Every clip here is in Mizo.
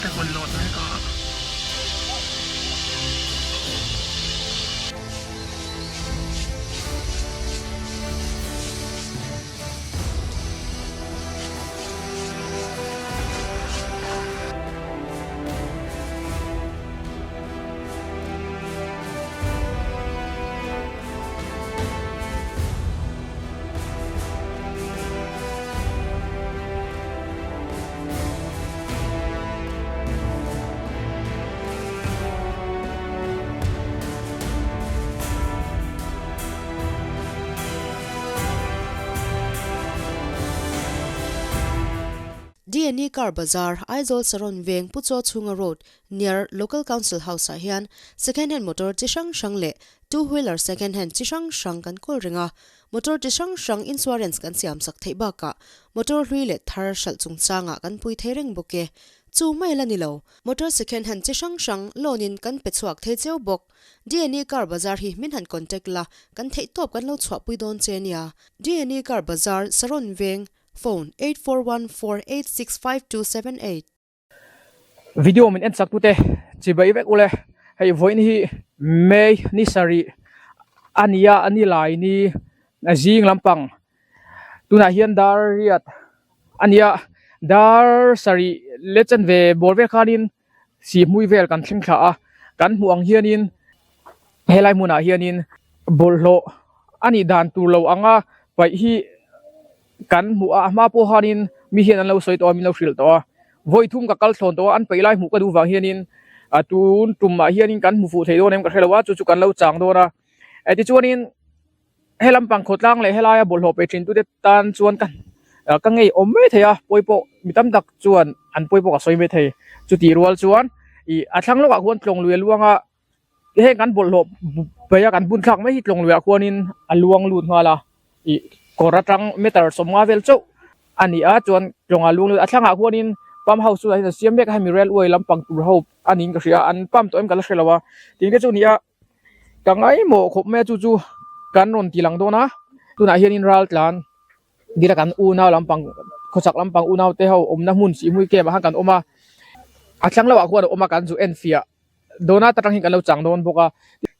te hun lawt mek a. Dne Car Bazar, Aizawl Saron Veng Pu Chaw Chhunga Road, near Local Council House ah hian Second Hand motor chi hrang hrang leh Two Wheeler Second Hand chi hrang hrang kan kawl reng a, motor chi hrang hrang insurance kan siam sak theih bakah motor hlui leh thar hralh chungchangah kan pui thei reng bawk e. Chu mai la ni lo, motor second hand chi hrang hrang loan in kan pe chhuak thei cheu bawk. Dne Car Bazar hi min han contact la, kan theihtawp kan lo chhuahpui dawn che nia. Dne Car Bazar, Saron Veng, Phone, 8414865278. Video min en chak tute chibai vek ule hei vawiin hi May ni sarih a ni a a ni lai ni zing lampang tunah hian dar riat a ni a dar sarih leh chanve bawr vel khanin sihhmui vel kan thleng thla a kan hmuh ang hianin helai hmunah hianin bawlhhlawh a nih dan tur lo anga paih hi kan hmuh a a hma pawh hianin mi hian an lo sawi tawh a min lo hrilh tawh a vawi thum ka kal thlawn tawh a an peih lai hmuh ka duh vang hianin a tun tumah hianin kan hmu fuh thei dawn em ka hre lo a chu chu kan lo chang dawn a eh tichuanin he lampang khawtlang leh helaia bawlhhlawh pe thin tute tan chuan ka ka ngei awm mai thei a pawi pawh mi tam tak chuan an pawi pawh ka sawi mai thei chutih rual chuan ih a thlang lawkah khuan tlawng lui a luang a heng kan bawlhhlawh paih a kan bun thlak mai hi tlawng luiah khuanin a luang lut nghal a ih kawr atang meter sawmnga vel chauh a ni a chuan tlawng a luang lut a thlangah khuanin pump house chu a siam mek a hemi railway lampang tur ho a niin ka hria a an pump tawh em ka la hre lo a tin te chu a ni a ka ngaimawh khawp mai a chu chu kan rawn ti lang dawn a tunah hianin ral tlan dila kan unau lampang khawchhak lampang unau te ho awmna hmun sihhmui camp ah khan kan awm a a thlang lohah khuan a awm a kan zu enfiah. Dawna ta tang hi kan lo chang dawn bawk a,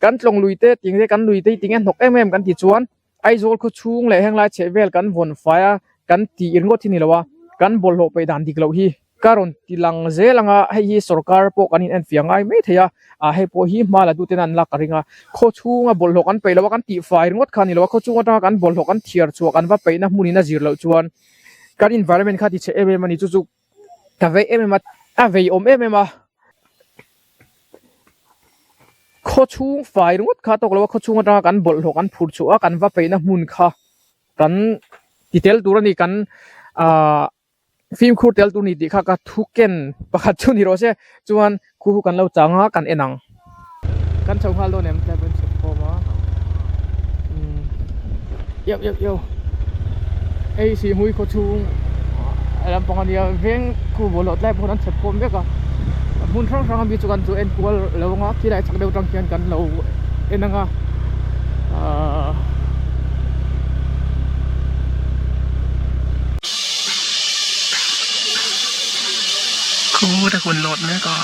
kan tlawng lui te ting te kan lui te hi tinge hnawk em em kan ti chuan Aizawl khaw chhung leh henglai chheh vel kan vawn fai a kan tih ringawt hi ni lo a, kan bawlhhlawh peih dan dik loh hi ka rawn ti lang zel ang a, hei hi sorkar pawh kan in enfiah ngai mai thei a, ah hei pawh hi hma la dute an lak ka ring a, khaw chhunga bawlhhlawh kan peih lo a kan tih fai ringawt kha ni lo a, khaw chhung atanga kan bawlhhlawh kan thiar chhuah kan va peihna hmunin a zir loh chuan kan environment kha ti chhe em em a ni chu chu. Ka vei em em a, a vei awm em em a, khaw chhung fai ringawt kha tawk lo a, khaw chhung atanga kan bawlhhlawh kan phur chhuah a, kan va peihna hmun kha kan ti tel tur a ni, kan ahh fimkhur tel tur a ni tih kha ka thu ken pakhat chu ni rawh se, chuan khu khu kan lo chang a kan en ang. Kan chho nghal dawn em tlai pawhin chhuk khawm a umm iau iau iau hei sihhmui khaw chhung a lampang a nia veng khu bawlhhlawh tlai pawh an chhep khawm vek a hmun hrang hrang ami chu kan chu en kual lo ang a khilai chak deuh tang khian kan lo en ang a ahh. Khu te hun lawt mek a.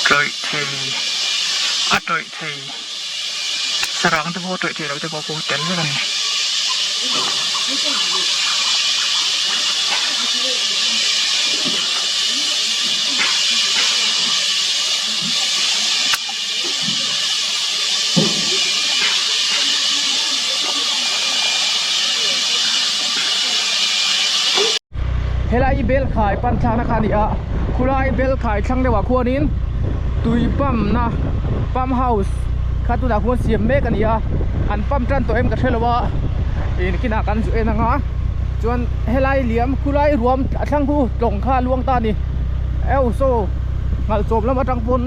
Tawih thei a tawih thei sarang te pawh a tawih thei lo te pawh pawh tel vek a ni. Helai hi bel khai pan thlakna kha a ni a khulai bel khai thlang deuhah khuanin tui pump na pump house kha tunah khuan siam mek a ni a an pump tan tawh em ka hrelo a ih kinah kan zu en ang a chuan helai liam khulai ruam a thlang khu tlawng kha a luang ta a ni eu saw nghalh chawp lam atang pawn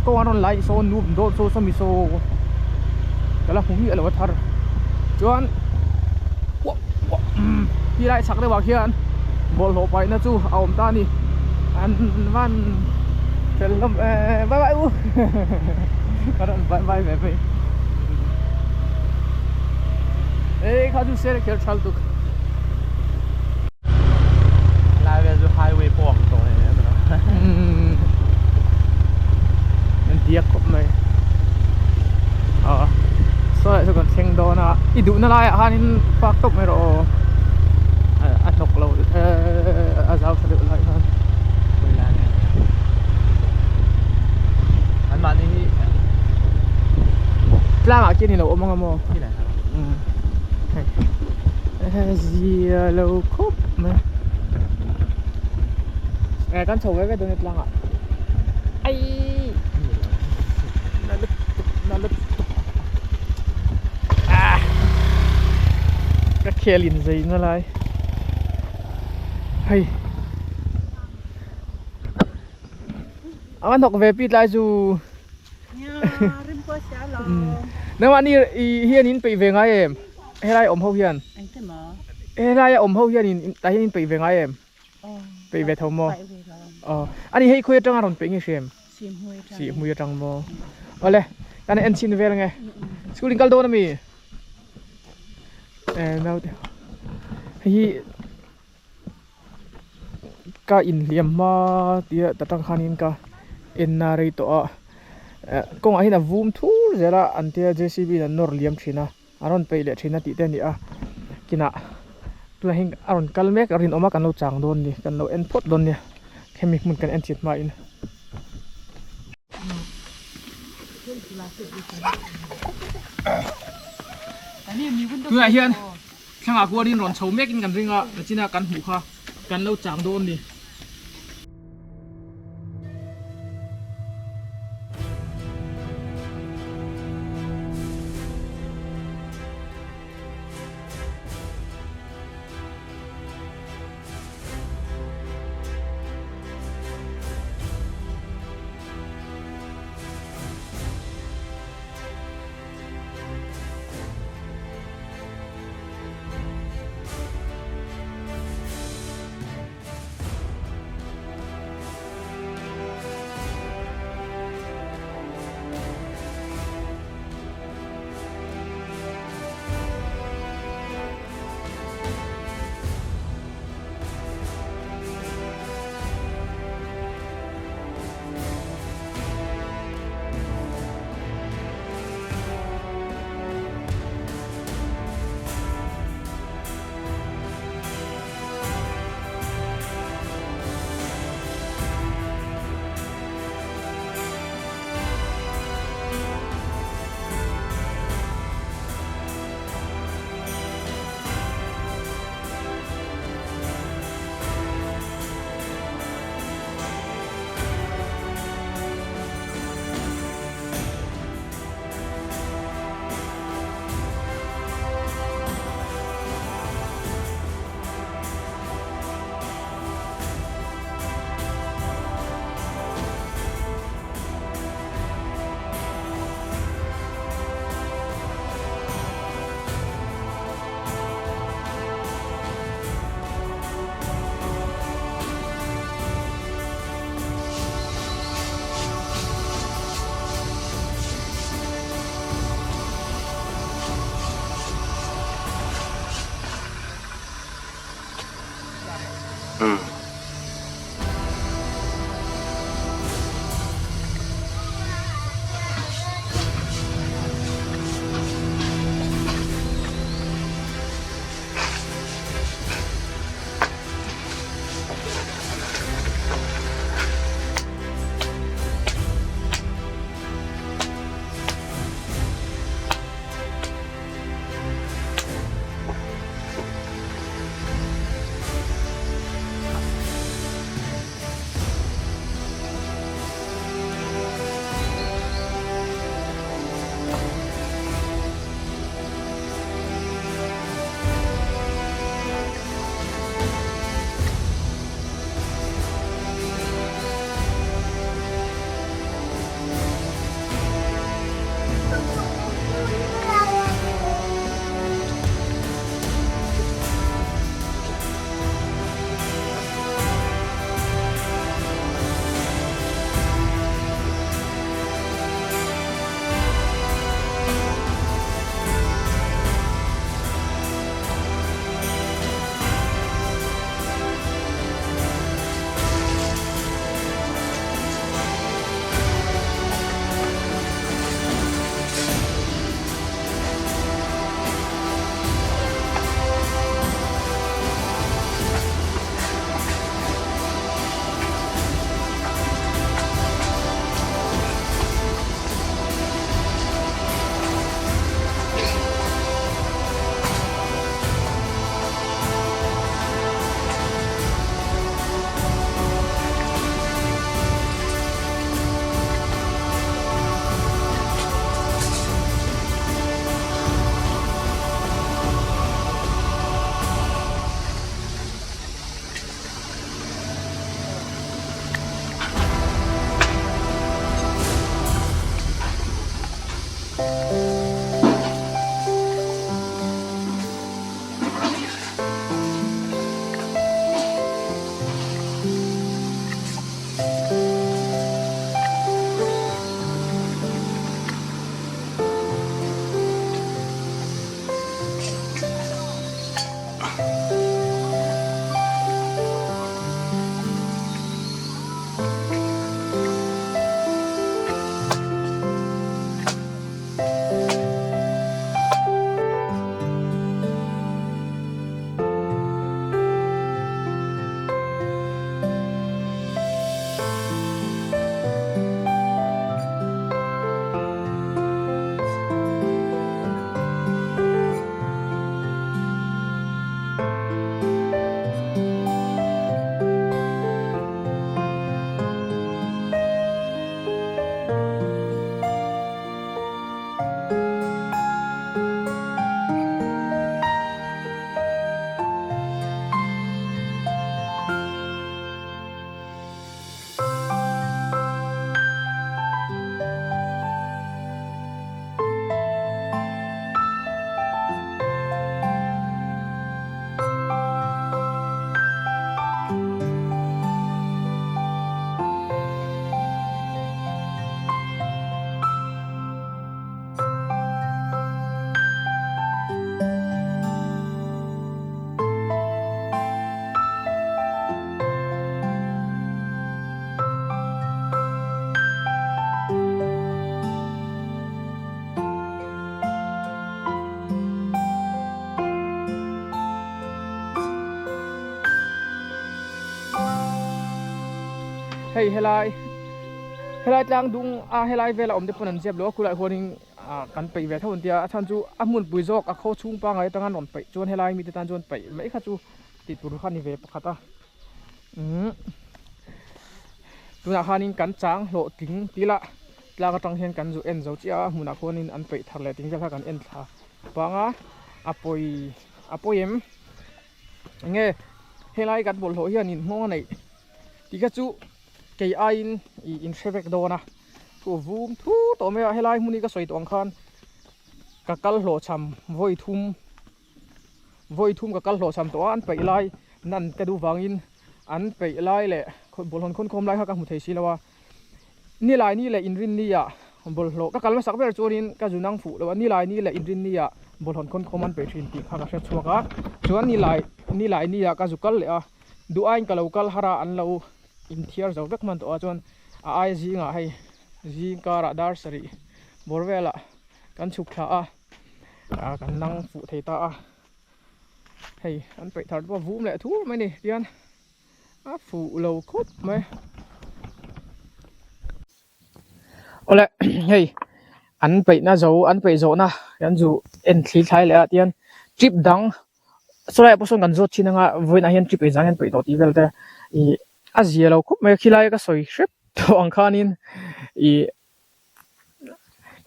kawng an rawn laih sawn nuam dawn saw sawmi saw ka la hmu miah lo a thar chuan uah uah umm ti lai chhak deuhah khian bawlhhlawh paihna chu a awm ta a ni An van fel hlawm e bye bye u ka rawn bye bye ve phei e kha chu ser kher thal tuk lai vel chu highway pawh ang tawh e an diak khawp mai a saw lai chu kan thleng dawn a i duhna laiah khanin park tawp mai rawh aw a hnawk lo a zau tha deuh lai khan an mahni hi tlangah khian ilo awm anga maw hei zia lo khawp mai eh kan chho ve ve dawn e tlangah aii na lutuk na lutuk ah ka khel in zei na lai hei a hnawk ve pi tlai chu nangmah ni hian in peih ve ngai em helai awm ho hian helai a awm ho hian in tah hian in peih ve ngai em peih ve tho maw aw ani hei khawi atanga rawn peih nge hria em sihhmui atang maw awle kan en chhin vel ange school in kal dawn ami eh naute hei hi ka inhliam hma tia ta tang khanin ka enna rei tawh a eh kawngah hian a vum thur zel a an tia J C B in an nawr liam thin a a rawn peih leh thin a tih te a ni a kinah tunah hian a rawn kal mek a rinawm a kan lo chang dawn a ni kan lo en phawt dawn nia hemi hmun kan en chin hmain. Tunah hian thlangah kuarin rawn chho mekin kan ring a nachina kan hmuh kha kan lo chang dawn a ni. Hei helai helai tlang dung a helai vela awm te pawn an zep lo a khulai huanin ah kan peih ve tho an tia a chhan chu a hmunpui zawk a khaw chhung pangai atanga an rawn peih chuan helai mite tan chuan peih mai kha chu tih tur kha a ni ve pakhat a umm tunah khanin kan chang hlawhtling tih lah tlang atang hian kan zu en zo chiah a hmunah khuanin an peih thar leh ting vel kha kan en thla pang a a pawi a pawi em enge helai kan bawlhhlawh hianin nghawng a neih tih kha chu kei aiin ih in hre vek dawn a thu vum thur tawh mai a helai hmun hi ka sawi tawh ang khan ka kal hlawhchham vawi thum vawi thum ka kal hlawhchham tawh a an peih lai nan ka duh vangin an peih lai leh bawlhhlawh khawn khawm lai kha ka hmu thei si lo a nilai ni leh inrinni ah bawlhhlawh ka kal hmasak ber chuanin ka zu nang fuh lo a nilai ni leh inrinni ah bawlhhlawh khawn khawm an peih thin tih kha ka hre chhuak a chuan nilai nilai ni ah ka zu kal leh a duh aiin ka lo kal har a an lo inthiar zo vek hman tawh a chuan a ai zingah hei zing karah dar sarih bawr velah kan chhuk thla a ah kan nang fuh thei ta a hei an peih thar pawh a vum leh thur mai a ni tihian a fuh lo khawp mai. Awle hei an peihna zo an peih zawhna kan zu en thli thlai leh a tihian trip dang Sawlai ah pawh sawn kan zawt thin anga vawiinah hian trip engzah hian peih tawh tih vel te ih a zia lo khawp mai a khilai ka sawi hrep tawh ang khanin ih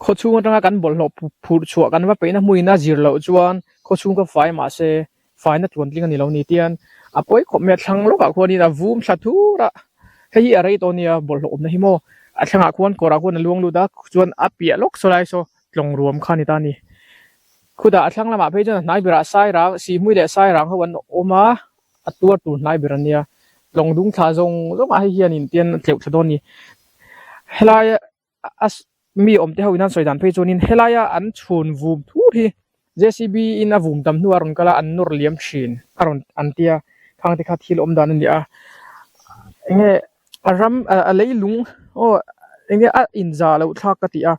khawchhung atanga kan bawlhhlawh phurh chhuah kan va peihna hmuin a zir loh chuan khawchhung ka fai mahse faina tluantling a ni lo ni tian a pawi khawp mai a thlang lawkah khuanin a vum thla thur a hei hi a rei tawh ania bawlhhlawh awmna hi maw a thlangah khuan kawrah khuan a luang lut a chuan a piah lawk sawlai saw tlawng ruam kha a ni ta a ni. Khutah a thlang lamah phei chuan a hnai berah Sairang, Sihmui leh Sairang ho an awm a, a tuar tur hnai ber an nia. Tlawng dung thla zawng zawngah hei hianin tian a tleuh thla dawn a ni. Helaia a mi awm te ho in an sawi dan phei chuanin helaia an chhun vum thur hi JCB in a vum tam hnuah a rawn kal a, an nawr liam thin a rawn an tia khang te kha thil awm dan a ni a. Enge a ram a leilung aw enge a inzah loh thlak ka ti a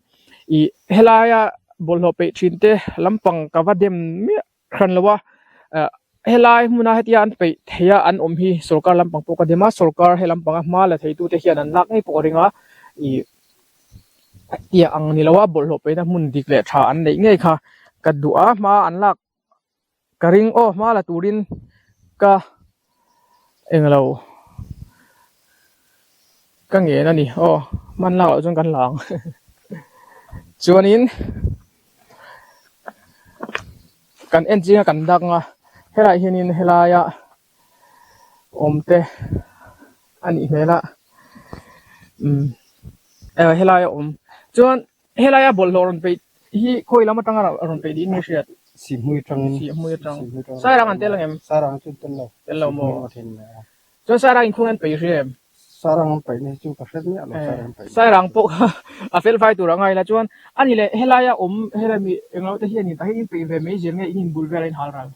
ih helaia bawlhhlawh peih thin te lampang ka va dem miah hran lo a ah helai hmuna hetia an peih theih a an awm hi sorkar lampang pawh ka dem a sorkar he lampanga hma la thei tute hian an lak ngei pawh a ring a ih tiang ang ni lo a bawlhhlawh peihna hmun dik leh tha an neih ngei kha ka duh a hma an lak. Ka ring aw hma la turin ka englo ka ngen a ni aw hman lak loh chuan kan la ang chuanin kan en chiang a kan dak ang a helaiah hianin helaia awm te a nih hmel a umm helaia awm chuan. Helaia bawlhhlawh rawn peih hi khawi lam atanga rawn peih niin nge hriat? Sihhmui atangin. Sihhmui atang. Sairang an tel angem? Sairang chu tel lo. Tel lo maw? Chuan Sairang inkhung an peih hria em? Sairang an peih ni chu ka hre miah lo Sairang an peih. Sairang pawh kha a fel fai tur a ngai la chuan ani leh helaia awm helai mi englo te hian in tah hian in peih ve mai zel nge in inbul vel a in hal ral?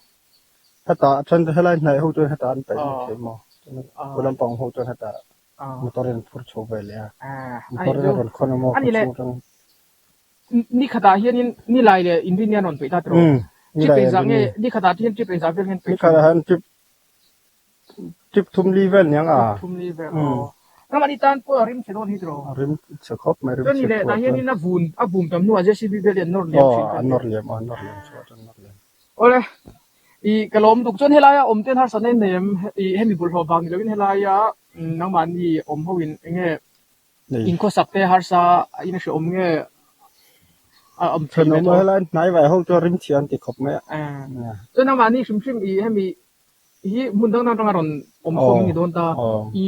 Hetah then helai hnaih ho chuan hetah an peih mai thei maw? Chuan lampang ho chuan hetah Motor in phur chho ve leh a, motor in a rawn khawn a maw Ani leh ni khatah hianin ni lai leh inrin hian rawn peih ta tiraw? Trip engzah nge ni khatah hian trip engzah vel hian peih Ni khatah hian trip trip thum li vel niang a. Trip thum li vel aw. Ramah ni tan pawh a rim chhe dawn hi tiraw? A rim chhe khawp mai rim chhe chhe leh tah hianin a vun a vum tam hnuah JCB vel hi an nawr liam thin Aw an nawr liam aw an nawr liam chhuah an nawr liam. Awle I ka lawm tuk chuan helaia awm ten harsatna in nei em? I hemi bawlhhlawh vang ni loin helaia nangmahni awm ho in enge in khawsak te harsa in a hre awm nge a awm thei ve tawh? Helai hnai vai ho chuan rim chhia an ti khawp mai a. Chuan nangmahni hrim hrim i hemi hi hmun dang dang atanga rawn awm khawm in ni dawn ta. I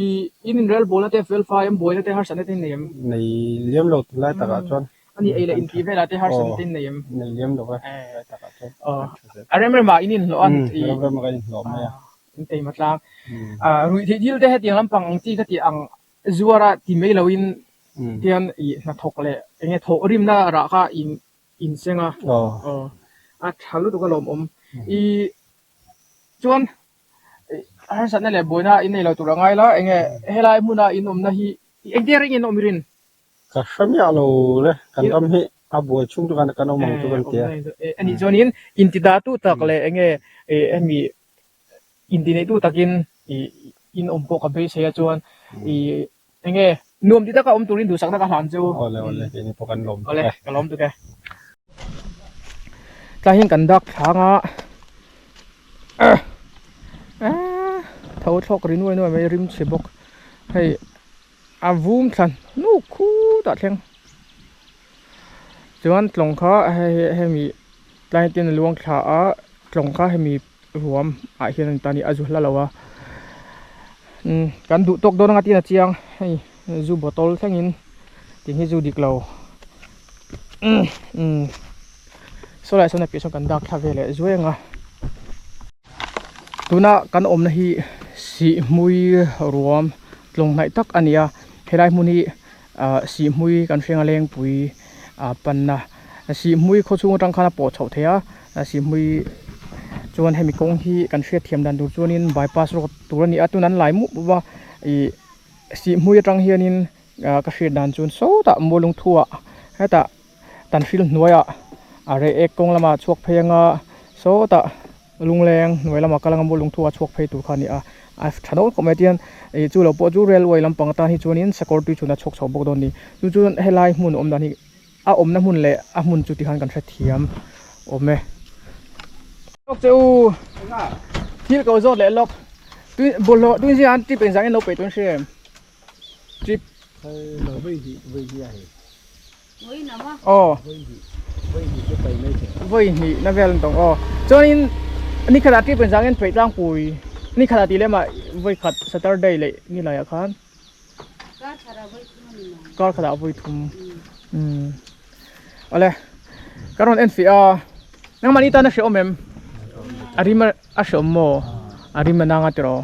in inrel bawlna te felfai an buaina te harsatna te in nei em? Nei liam lo tunlai takah chuan. Ani ei leh intih velah te harsatna te in nei em? Nei liam lo e, lai takah chuan kan tha zel. A rem remah in inhlawh a. A rem remah kan inhlawh mai a. In teima tlang. Ruih theih thil te hetiang lampang ang chi ka tih ang zuara ti mai loin tian i hnathawk leh enge thawh rimna rah kha in inseng a. A tha lutuk a lawmawm. I chuan harsatna leh buaina in nei lo tur a ngai la enge helai hmuna in awmna hi engtia ring in awm i rin? Ka hre miah lo le, kan ram hi a buai chhung chu kan kan awm ang chu kan ti a. Anih chuanin inti dahtu tak leh enge hemi inti neihtu takin in awm pawh ka beisei a chuan i. Enge nuam ti taka awm turin duhsakna ka hlan chu. Awle awle keini pawh kan lawm tuk e. Awle ka lawm tuk e. Tlai hian kan dak thlâng a tho thlawk ri nuai nuai mai rim chhe bawk hei a vum thlan hnuk khutah thleng chuan tlawng kha hei hemi tlai ten a luang thla a tlawng kha hemi ruam ah hian an tan hi a zu hla lo a umm kan duh tawk dawn anga tiin a chiang hei zu bottle thlengin tih hi zu dik lo umm umm saw lai sawn a piah sawn kan dak thla ve leh zuai ang a tuna kan awmna hi sihhmui ruam tlawng hnaih tak a ni a helai hmun hi ah sihhmui kan hrenga lengpui ah panna sihhmui khaw chhung atang khan a pawh chhoh theih a sihhmui chuan hemi kawng hi kan hriat thiam dan tur chuanin bypass road tur a ni a tun an lai mup mup a ih sihhmui atang hianin ah ka hriat dan chuan sawtah mualung thuah hetah tan hril hnuaiah a reh ek kawng lamah chhuak phei anga sawtah Lungleng hnuai lamah kal anga maw lungthu a chhuak phei tur kha a ni a, a tha dawn khawp mai tihian ih chu lo pawh chu railway lampang atan hi chuanin sakawr tui chhun a chhuak chho bawk dawn a ni. Chu chuan helai hmun awm dan hi a awmna hmun leh a hmun chu tikhan kan hrethiam awm e. Lawk che u, thil ko zawt leh lawk, tui bawlhhlawh tui zingah an trip engzah nge an lo peih tun hria em? Trip. Aw. Vawi hnih na vel an tawng aw. Chuanin ni khatah trip engzah nge an peih tlangpui ni khatah tih lem ah vawi khat Saturday leh ni laiah khan kar khatah vawi thum umm awle ka rawn en fiah a nangmahni tan a hrehawm em a rim a hrehawm maw a rim a nang a tiraw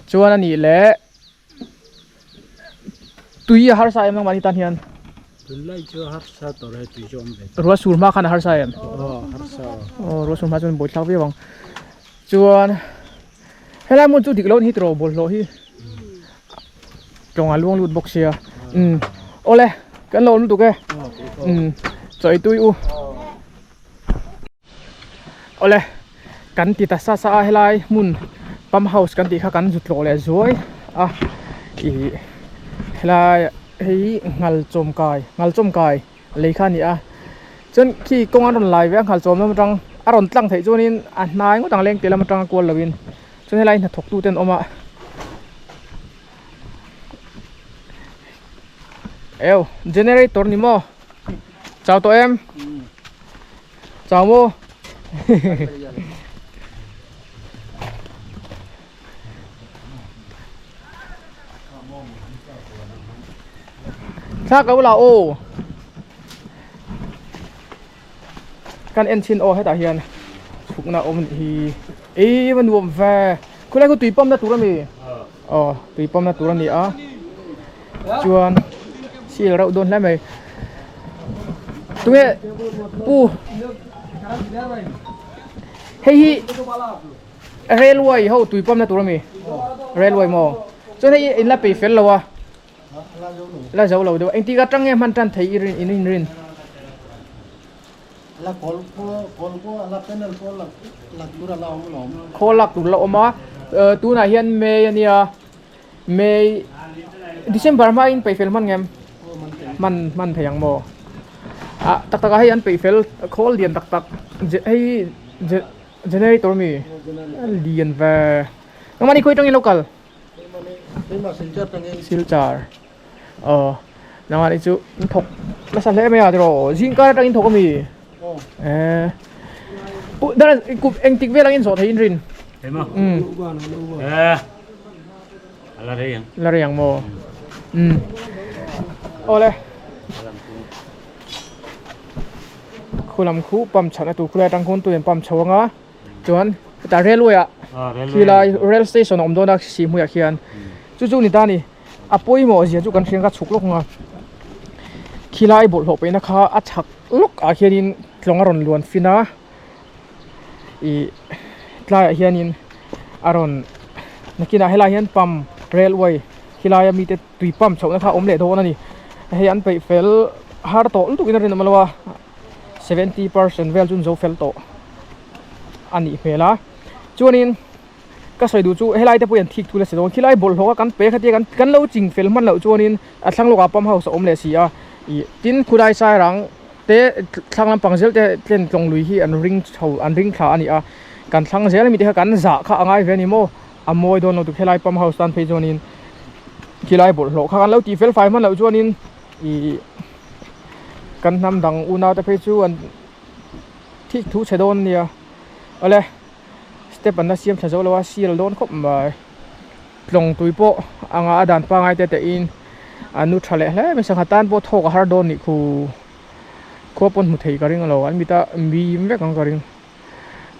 chuan a nih leh. Tui a harsa em nangmahni tan hian? Tunlai chu harsa tawh lo tui chu awm ve. Ruah sur hma khan a harsa em? Aw harsa. Aw ruah sur hma chuan buaithlak viau ang. Chuan helai hmun chu dik lo ni tiraw bawlhhlawh hi tlawng a luang lut bawk sia. Umm awle kan lo awm lutuk e. Umm chaw ei tui u. Awle kan ti ta sa sa a helai hmun pump house kan tih kha kan zu tlawh leh zuai a ih helai hei nghal chawm kai nghal chawm kai lei kha a ni a chuan khi kawng an rawn lai ve a nghal chawm lam atang a rawn tlang theih chuanin a hnai ngawt ang leng piah lam atanga kual lovin chuan helai hnathawk tu te an awm a eo generator ni maw. Chau tawh em? Chau maw? Thla ko la aw. Kan en chin aw hetah hian chhukna awm anih hi. Ei va nuam ve. Khulai khu tui pump na tur ami? Aw tui pump na tur a ni a. Chuan sil reuh dawn hle mai. Tunge pu hei hi railway ho tui pump na tur ami? Railway maw? Chuan hei in la pei fel lo a. La zo lo deuh. Engtik atang nge hman tan thei i rin in rin? Khawl lak tur la awm a tunah hian May a nia May December hmain peih fel hman ngem hman hman thei ang maw ah tak tak ah hei an peih fel khawl lian tak tak hei generator mi a lian ve nangmahni khawi atangin lo kal. Silchar aw nangmah nih chu in thawk nasa hle mai a tiraw zing kar atangin thawk ami eh dar kum engtik vel angin zawh thei in rin um la rei ang maw um awle khulam khu pump chhana tur khulai atang khawn tuiin pump chho anga. Chuan hetah railway ah khilai rail station a awm dawn a si hmuiah khian chu chu ni ta a ni a pawimawh zia chu kan hriat kha chhuk lawk ang a khilai bawlhhlawh peihna kha a chhak lawk ah hianin tlawng a rawn luan fin a ih tlaiah hianin a rawn nakinah helaiah hian pump railway khilai a mite tui pump chhohna kha a awm leh dawn a ni hei an peih fel har tawh lutuk in a rinawm lo a. 70% vel chu an zo fel tawh a nih hmel a chuanin Ka sawi duh chu helai te pawh hian thik thul a si dawn khilai bawlhhlawh a kan pe kha tia kan kan lo ching fel hman loh chuanin a thlang lawkah pump house a awm leh si a ih tin khulai sairang te thlang lampang zel te tlen tlawng lui hi an ring chho an ring thla a ni a kan thlang zel ami te kha kan zah kha a ngai ve a ni maw a mawi dawn lo tuk helai pump house tan phei chuanin khilai bawlhhlawh kha kan lo tih fel fai hman loh chuanin ih kan hnam dang unau te phei chu an thik thu chhe dawn a nia awle. Step an la siam tha zo lo a sial dawn khawp mai tlawng tui pawh anga a dan pangai te te in a nu tha leh hle mai sangha tan pawh thawk a har dawn nih khu khua pawn hmu thei ka ring lo an mita mim vek ang ka ring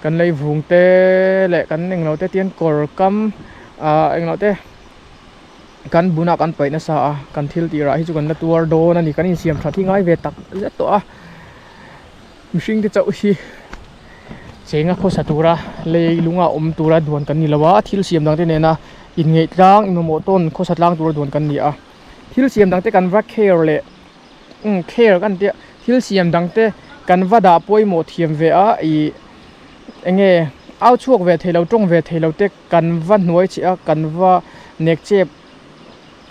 kan lei vung te leh kan englo te tian kawr kam ah englo te kan bunah kan paih nasa a kan thil tih rah hi chu kan la tuar dawn a ni kan insiam that hi ngai ve tak zet tawh a. Mihring te chauh hi chenga khawsa tura lei lunga awm tura duan kan ni lo a thil siam dang te nena inngeih tlang inmamawh tawn khawsa tlang tura duan kan ni a thil siam dang te kan va care leh umm care kan tia thil siam dang te kan va dah pawimawh thiam ve a ih eng nge au chhuak ve thei lo tawng ve thei lo te kan va hnuai cheh a kan va nek chep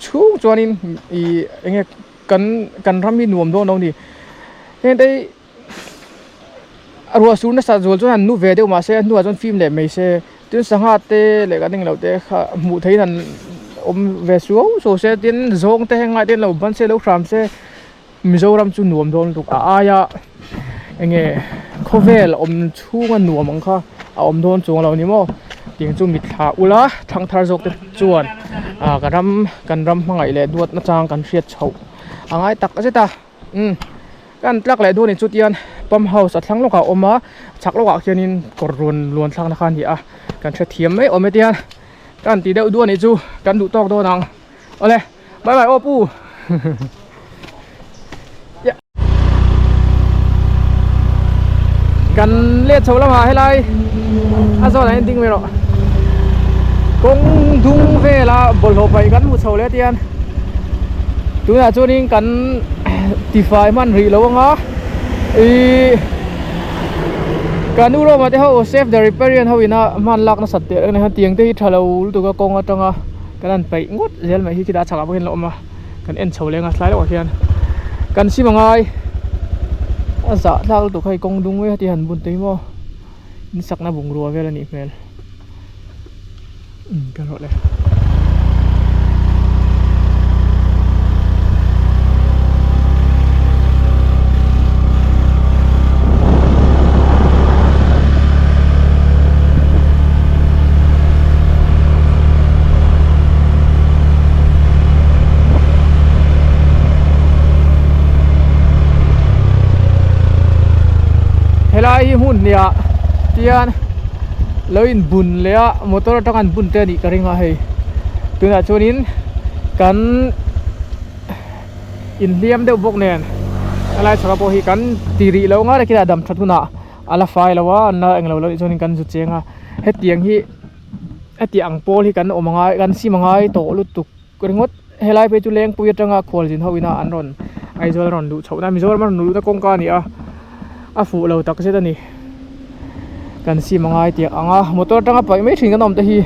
chhung chuanin ih eng nge. Kan kan ram hi nuam dawn lo ni. Heng te hi ruah sur nasa zual chuan han nu ve deuh mahse a hnuah chuan fim leh mai se. Tin sangha te leh kan englo te kha hmuh theihin han awm ve suau suau se tin zawng te heng lai te lo ban se lo hram se Mizoram chu nuam dawn lutuk a aia eng nge khawvel awm chhunga nuam ang kha a awm dawn chuang lo ni maw tiang chu mitthla ula thangthar zawk te chuan ah ka ram kan ram hmangaih leh duat na chang kan hriat chhoh a ngai tak zet a umm kan tlak leh dawn ni chu tian pump house a thlang lawkah a awm a chhak lawkah khianin kawr rawn luan thlakna kha a ni a kan hrethiam mai awm e tian kan ti deuh duah nih chu kan duh tawk dawn ang awle bye bye aw pu. Kan let chho lamah helai a zawnah hian ding mai rawh kawng dung vela bawlhhlawh paih kan hmu chho leh tian tunah chuanin kan tifai hman rih lo anga ihh kan nu Roma te ho save the riparian ho ina hman lak nasat teh reng a tiang te hi tha lo lutuk a kawng atanga kan han paih ngawt zel mai hi khitah a chhakah pawh hian a la awm a. Kan en chho leng a tlai deuhah hian kan sim angai a zah thlak lutuk hei kawng dung mai heti han bun te hi maw in sakna bungrua vel a nih hmel umm ka rawh le. Helai hi hmun hniah tian lo in bun leh a motor atang an bun te a nih ka ring a hei tunah chuanin kan inhliam deuh bawk nen helai chhaka pawh hi kan ti rih loh ngar a khi dam that hunah a la fai lo a an la englo lo nih chuanin kan zu cheng a hetiang hi. Heti ang pawl hi kan awm angai kan sim angai tawh lutuk ringawt helai phei chu lengpui atanga khualzin ho ina an rawn Aizawl rawn luh chhoh na Mizoram a rawn luhna kawngka a ni a a fuh lo tak zet a ni kan sim angai tih ang a motor atanga paih mai thin kan awm te hi.